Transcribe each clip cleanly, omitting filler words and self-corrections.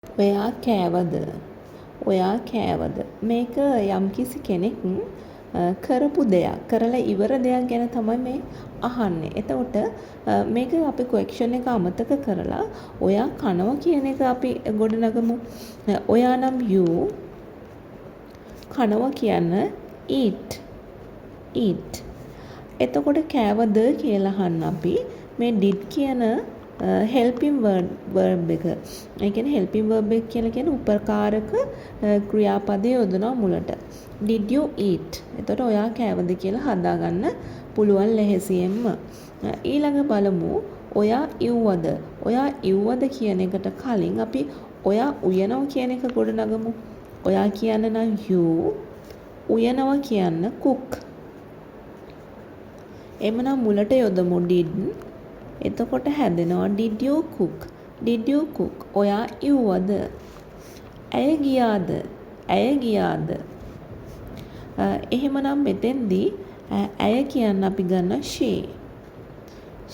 ඔයා කෑවද? ඔයා කෑවද? මේක යම්කිසි කෙනෙක් කරපු දෙයක්, කරලා ඉවර දෙයක් ගැන තමයි මේ අහන්නේ. එතකොට මේක අපි ක්වෙස්චන් එක අමතක කරලා ඔයා කනවා කියන එක අපි ගොඩනගමු. ඔයා නම් you, කනවා කියන්න eat, eat. එතකොට කෑවද කියලා අහන්න අපි මේ did කියන හෙල්පින් වර්බ් එක. ඒ කියන්නේ හෙල්පින් වර්බ් එක කියලා කියන්නේ උපකාරක ක්‍රියාපදය යොදනවා මුලට. Did you eat? එතකොට ඔයා කෑවද කියලා හදාගන්න පුළුවන් ලෙහෙසියෙන්ම. ඊළඟ බලමු ඔයා ඉව්වද? ඔයා ඉව්වද කියන එකට කලින් අපි ඔයා උයනවා කියන එක ගොඩනගමු. ඔයා කියන්න නම් you, උයනවා කියන්න cook. එහෙමනම් මුලට යොදමු did. එතකොට හැදෙනවා did you cook? Did you cook? ඔයා ඉව්වද? ඇය ගියාද? ඇය ගියාද? එහෙමනම් මෙතෙන්දී ඇය කියන්න අපි ගන්න she.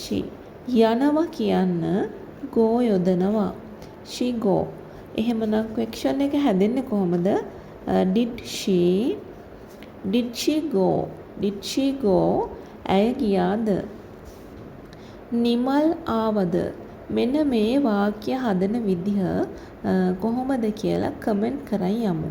She. යනවා කියන්න go යොදනවා. She go. එහෙමනම් ක්වෙස්චන් එක හැදෙන්නේ කොහොමද? Did she, did she go? Did she go? ඇය ගියාද? නිමල් ආවද? මෙන්න මේ වාක්‍ය හදන විදිහ කොහොමද කියලා කමෙන්ට් කරන් යමු.